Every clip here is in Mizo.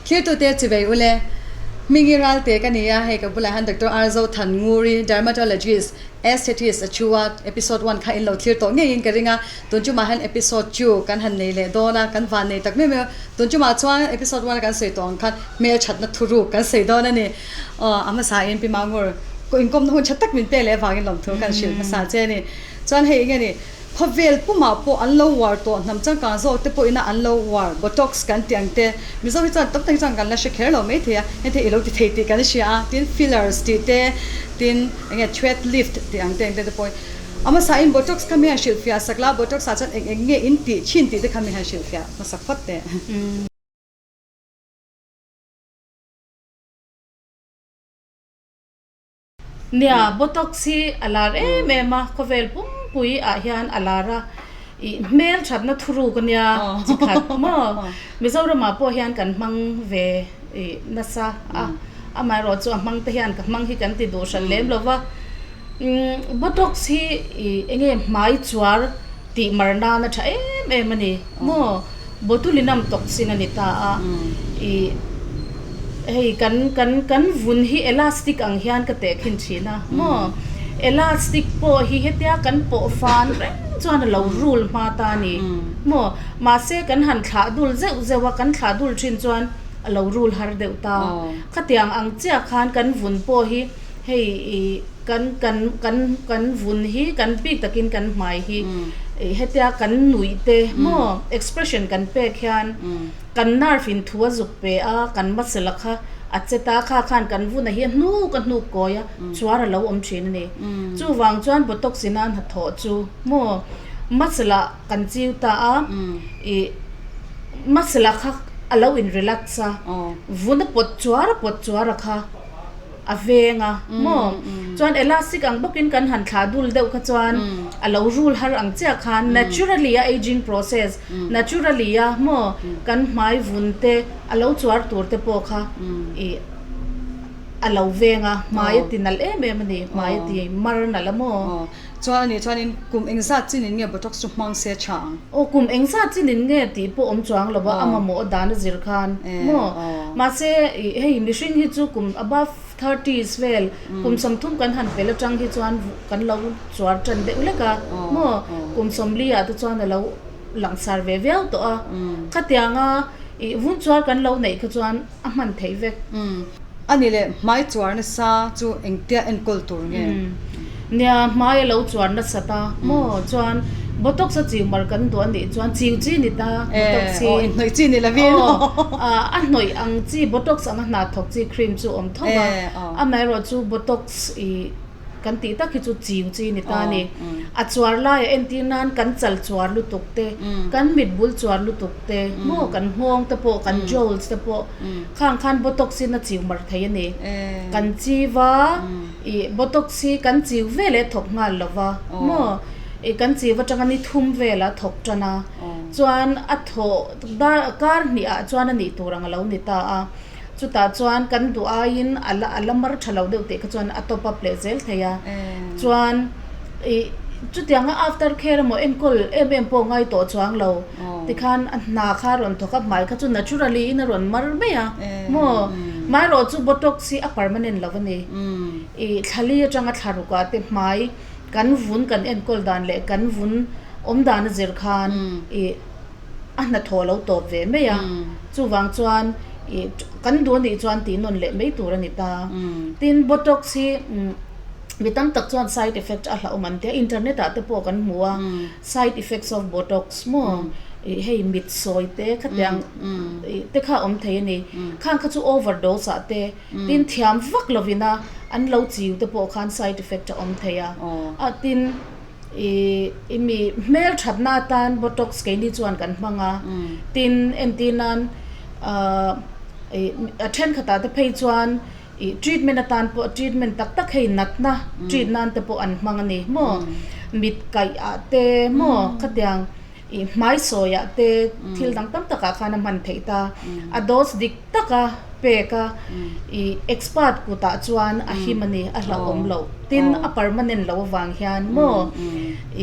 Thirtute chivei ule, Hmingi Ralte ka ni a, hei ka bulah hian Doctor R Zothanguri, Dermatologist, Aesthetist a thu a, episode one kha in lo thlir tawh ngeiin ka ring a, tun chumah hian episode two kan han nei leh dawn a, kan van nei tak miau miau a, tun chumah chuan episode one a kan sawi tawh ang khan hmelthatna thuruk kan sawi dawn a ni. Aw, a hmasa in Pi Mangur, inkawmna hun tha tak min pek leh avangin lawmthu kan hrilh hmasa che a ni. Chuan hei enge ni? Khawvel pumah pawh an lo uar tawh, hnam changkang zawk te pawhin a an lo uar, botox kan tih ang te, Mizo hi chuan tam tak hi chuan kan la hre kher lo maithei a, heng te i lo ti thei tih kan hria a, tin fillers tih te, tin eng nge thread lift tih ang te eng te te pawhin a hmasa in botox kha mi han hrilhfiah sak la, botox ah chuan eng eng nge in tih thin tih te kha mi han hrilhfiah hmasak phawt teh. Nia, Botox hi a lar em em a, khawvel pumpui ah hian a lar a, ih hmel thatna thuruk a nia chi khat maw? Mizoram ah pawh hian kan hmang ve ih nasa a, amaherawh chu a hmang te hian ka hmang hi kan ti duh hran lem lo va. Umm Botox hi ih eng nge hmai chuar tih mar nan a tha em em a ni maw? Botulinum toxin a ni ta a, ih hei kan kan kan vun hi elastic ang hian ka teh khin thin a maw? Elastic pawh hi hetia kan pawh fan reng chuan a lo rul hma ta a ni maw? Mahse kan han thlah dul zeuh zeuh a, kan thlah dul thin chuan a lo rul har deuh ta. Khatiang ang chiah khan kan vun pawh hi hei ih kan kan kan kan vun hi kan bik takin kan hmai hi ih hetia kan nuih te maw expression kan pek hian kan nerve in thu a zuk pe a kan muscle a kha a che ta kha khan kan vun a hi a hnuk a hnuk kawi a chuar a lo awm thin a ni chuvang chuan botox in a hnathawh chu maw muscle ah kan chiu ta a ih muscle a kha a lo in relax a vun a pawt chuar a pawt chuar a kha. A veng a maw? Chuan elastic ang bawkin kan han thlah dul deuh kha chuan a lo rul har ang chiah khan naturally a aging process naturally a maw kan hmai vun te a lo chuar tur te pawh kha ih a lo veng a hmai a ti nalh em em a ni hmai a ti mar nalh a maw? Chuan a nih chuanin kum engzat chinin nge botox chu hmang se tha ang? Aw kum engzat chinin nge tih pawh awm chuang lo a, a mamawh dan a zir khan maw? Mahse hei mihring hi chu kum above thirties vel kum 30 kan han pel atang hi chuan kan lo chuar tan deuh lek a maw? Kum 40 ah te chuan a lo langsar ve viau tawh a, khatianga ih vun chuar kan lo neih kha chuan a hman theih vek. A ni leh, hmai chuar nasa chu engtia enkawl tur nge? Nia, hmai a lo chuar nasat a maw? Chuan Botox a chiu mar kan duh a nih chuan chiu chi ni ta Botox hi. Aw, inhnawih chi ni lovin. Aw, a hnawih ang chi Botox anga hna thawk chi cream chu awm tho a, amaherawhchu Botox i. Kan tih tak hi chu chiu chi ni ta a ni. A chuar laiah entir nan kan chal chuar lutuk te, kan mit bul chuar lutuk te, maw kan nghawng te pawh, kan jowls te pawh khang khan botox in a chiu mar thei a ni. Kan chiu a, ih botox hi kan chiu ve leh thawk nghal lo va, maw ih kan chiu atanga ni thum velah thawk tan a, chuan a thawh dar kar hnihah chuan a nih tur ang a lo ni ta a. Chutah chuan kan duh aiin a la a la mar tha lo deuh tih kha chuan a top up leh zel thei a. Chuan ih chutianga after care emaw enkawl em em pawh ngai tawh chuang lo tikhan a hna kha a rawn thawk a, hmai kha chu naturally in a rawn mar mai a maw. Hmairawh chu botox hi a permanent lo a ni. Ih thlali atanga thla rukah te hmai kan vun kan enkawl dan leh kan vun awm dan a zir khan ih. a hnathawh lo tawp ve mai a, chuvang chuan ih kan duh anih chuan tih nawn leh mai tur a ni ta. Tin, Botox hi mi tam tak chuan side effect a hlauhawm an tia, internet ah te pawh kan hmu a, side effects of Botox maw ih hei mit sawi te khatiang ih te kha a awm thei a ni. Khang kha chu overdose ah te tin thiam vak lovin a an lo chiu te pawh khan side effect a awm thei a, a tin. Ih i mi hmel thatna atan botox keini chuan kan hmang a, tin entir nan ahh ih a thenkhatah te phei chuan ih treatment atan pawh treatment tak tak hei natna treat nan te pawh an hmang a ni maw mit kaih ah te maw khatiang. I hmai sawiah te thil dang tam takah khan a hman theih ta. A dose dik taka pek a, i expert kutah chuan a him a ni, a hlauhawm loh. Tin, a permanent loh avang hian maw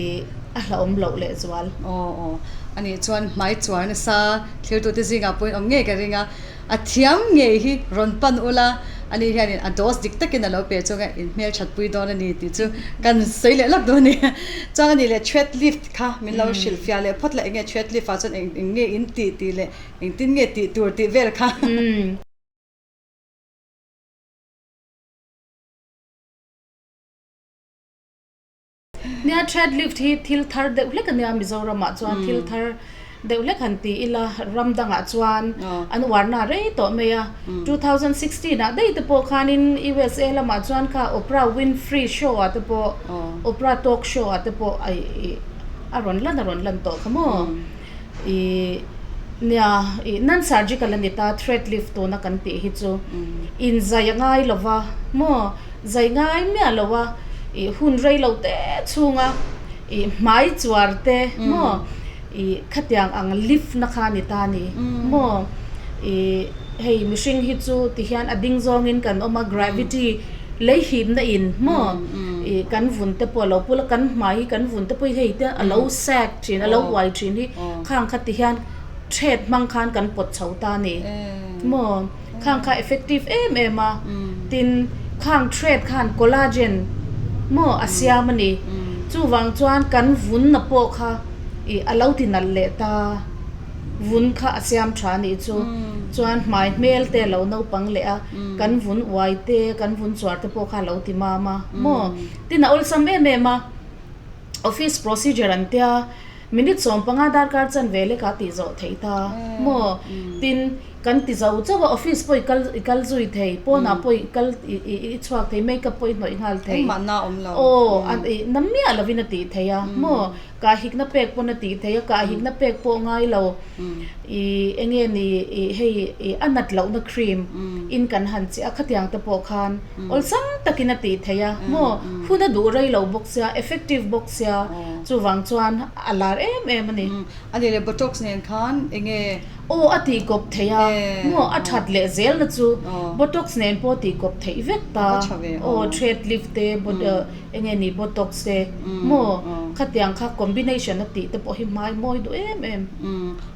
i a hlauhawm loh lehzual. Aw aw, anih chuan hmai chuar nasa thiltute zingah pawhin awm ngei ka ring a. A thiam ngei hi rawn pan ula, ani hianin a dose dik takin a lo pe chunga in hmel that pui dawn a ni tih chu kan sawi leh lawk dawn a ni. Chuan ani leh thread lift kha min lo hrilh fiah leh phawt la, enge thread lift ah chuan eng eng nge in tih tih leh engtin nge tih tur tih vel kha. Nia thread lift hi thil thar deuh hlek a nia Mizoramah chuan thil thar deuh hlek han ti ila ram dangah chuan an uarna rei tawh mai a. 2016 ah daih te pawh khanin USA lamah chuan kha Oprah Winfrey show ah te pawh Oprah talk show ah te pawh a rawn lan a rawn lan tawh kha maw. Ih nia ih non surgical a ni ta thread lift tuna kan tih hi chu inzai a ngai lo va maw zai ngai miah lo a ih hun rei lo te chhunga ih hmai chuar te maw ih khatiang ang lift na kha a ni ta a ni maw ih hei mihring hi chu tihian a ding zawngin kan awm a gravity lei hipna in maw ih kan vun te pawh a lo pul a kan hmai hi kan vun te pawh hi hei te a lo sag thin a lo uai thin hi khang kha ti hian thread hmang khan kan pawt chho ta a ni maw khang kha effective em em a tin khang thread khan collagen maw a siam a ni chuvang chuan kan vun na pawh kha ih a lo ti nalh leh ta. Vun kha a siam tha a nih chu. Chuan hmai hmel te a lo naupang leh a, kan vun uai te, kan vun chuar te pawh kha a lo ti mam a maw? Tin a awlsam em em a, office procedure an tia, minute 15 darkar chanve lek a tih zawh theih ta maw? Tin kan ti zo chauh a, office pawh i kal i kal zui thei, pawnah pawh i kal i i chhuak thei, makeup pawh i hnawih nghal thei. Engmah na awm lo. Aw, a na miah lovin a tih theih a maw? Kahhikna pek pawn a tih theih a, kahhikna pek pawh ngai lo. I enge ni i hei i a nat lohna cream in kan han chiah a, khatiang te pawh khan awlsam takin a tih theih a maw? Hun a duh rei lo bawk sia, effective bawk sia, chuvang chuan a lar em em a ni. A ni le, Botox nen khan enge? Aw a tih kawp theih a, maw a that leh zel na chu Botox nen pawh tih kawp theih vek ta, aw thread lift te, Enge ni botox te maw khatiang kha combination a tih te pawh hi hmai mawi duh em em.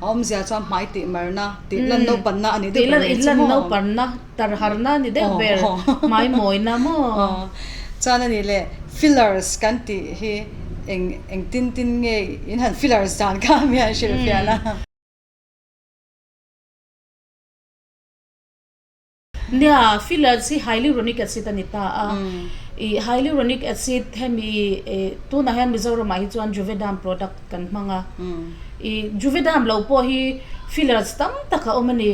A awmzia chuan hmai tih marna, tih lan naupanna a ni deuh ber mai chu maw? Tih lan naupanna, tar harna a ni deuh ber, hmai mawina maw? Chuan a nih leh fillers kan tih hi eng engtin tin nge in han fillers dan kha mi han hrilhfiah la. Nia, fillers hi hyaluronic acid a ni ta a. I hyaluronic acid hemi tunah hian Mizoramah hi chuan Juvederm product kan hmang a. I Juvederm lo pawh hi fillers tam tak a awm a ni.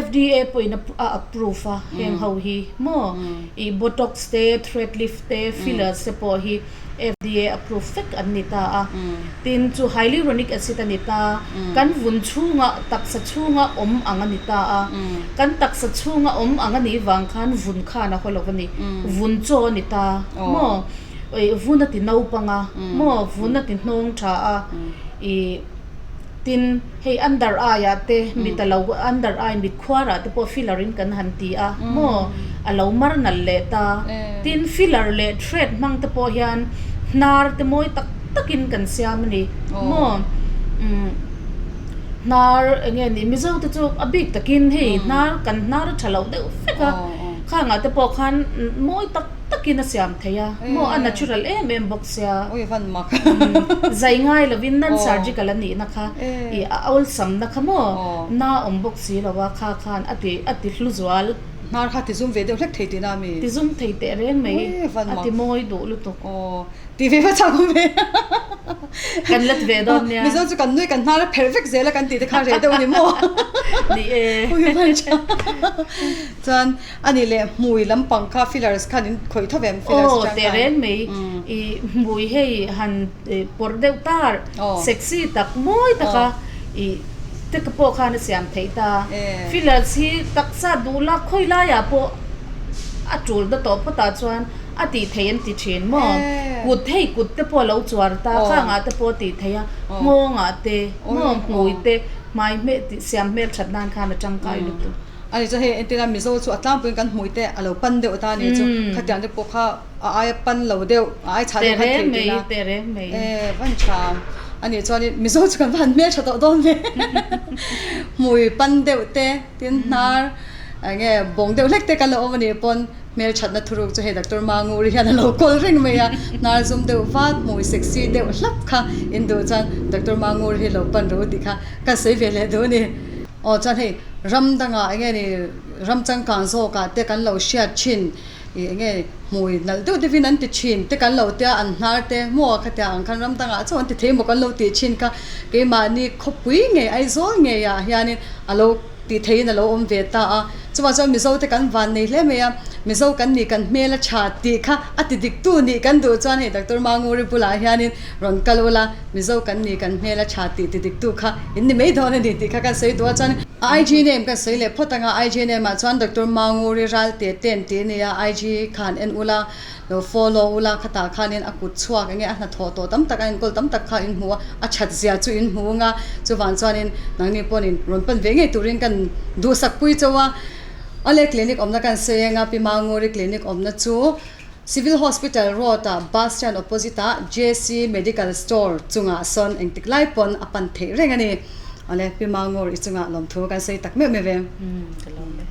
FDA pawhin a approve a heng ho hi maw. I botox te, thread lift te, fillers te pawh hi. FDA approve vek an ni ta a, tin chu hyaluronic acid a ni ta, kan vun chhunga taksa chhunga awm ang a ni ta a, kan taksa chhunga awm ang a nih vang khan vun khan a haw lo a ni, vun chaw a ni ta maw, ih vun a ti naupang a maw, vun a ti hnawng tha a, ih tin hei under eye ah te mit a lo under eye mit khuar ah te pawh filler in kan han ti a maw a lo mar nalh leh ta tin filler leh thread hmang te pawh hian hnar te mawi tak tak in kan siam a ni maw umm hnar eng nge ni mizo te chu a bik takin hei hnar kan hnar a tha loh deuh vek a khang ah te pawh khan mawi tak takin a siam thei a maw a natural em em bawk sia Ui van mak zai ngai lovin non surgical a nihna kha ih a awlsamna kha maw na awm bawk si lo a kha khan a ti a ti hlu zual. Hnar kha ti zum ve deuh hlek thei tihna a mi? Ti zum thei teh reng mai a ti mawi duh lutuk. Aw ti ve va chak awm ve. Kan la ti ve dawn nia. Mizo chu kan nui kan hnar a pherh vek zel a kan tih te kha reh deuh a ni maw? Ni e. Ui van tha. Chuan A nih leh hmui lampang kha fillers khan in khawih tho vem fillers atang khan. Aw teh reng mai i hmui hei han pawrh deuh tar sexy tak mawi taka i te ka pawh khan a siam theih ta. Fillers hi taksa duh lak khawi laiah pawh a tul na tawh phawtah chuan a tih theih an ti thin maw. Kut hei kut te pawh a lo chuar ta, khangah te pawh a tih theih a, nghawngah te, nghawng hmui te, hmai hmel tih siam hmel that nan khan a tangkai lutuk. A ni chu hei entirna Mizo chu a tlangpuiin kan hmui te a lo pan deuh ta a ni chu, khatiang te pawh kha a aia pan lo deuh, a ai chhah deuh khan theih tih na. E van tha a nih chuanin Mizo chu kan va han hmel tha tawh dawn ve hmui pan deuh te tin hnar eng nge bawng deuh hlek te kan lo awm a nih pawn hmel thatna thuruk chu hei Doctor Manguri hian a lo kawl reng mai a, hnar zum deuh vat hmui sexy deuh hlap kha in duh chuan Doctor Manguri hi lo pan ru tih kha ka sawi ve leh duh a ni. Aw chuan hei ram dangah eng nge ni ram changkang zawkah te kan lo hriat thin. Ih enge hmui nalh deuh deuhin an ti thin te kan lo tia an hnar te maw khatia ang khan ram dangah chauh an ti thei maw kan lo tih thin kha keimahni khawpui ngei Aizawl ngeiah hianin a lo tih theihin a lo awm ve ta a chuvang chuan Mizo te kan van nei hle mai a Mizo kan nih kan hmel a tha tih kha a ti dik tu nih kan duh chuan hei Doctor Manguri bulah hianin rawn kal ula Mizo kan nih kan hmel a tha tih ti dik tu kha in ni mai dawn a ni tih kha kan sawi duh a chuan IG name kan sawi leh phawt ang a, IG name ah chuan Doctor Manguri Ralte ten tih a ni a, IG khan en ula, lo follow ula, khatah khanin a kut chhuak enge a hnathawh tawh tam tak a enkawl tam tak kha in hmu a, a that zia chu in hmu ang a, chuvang chuanin nangni pawhin rawn pan ve ngei turin kan duhsak pui chauh a. Awle clinic awmna kan sawi ang a, Pi Manguri clinic awmna chu Civil Hospital Road ah bus stand opposite ah JC Medical Store chungah sawn engtik lai pawn a pan theih reng a ni. Awle, Pi Mangor i chungah lawmthu kan sawi tak meuh meuh ve. Ka lawm e.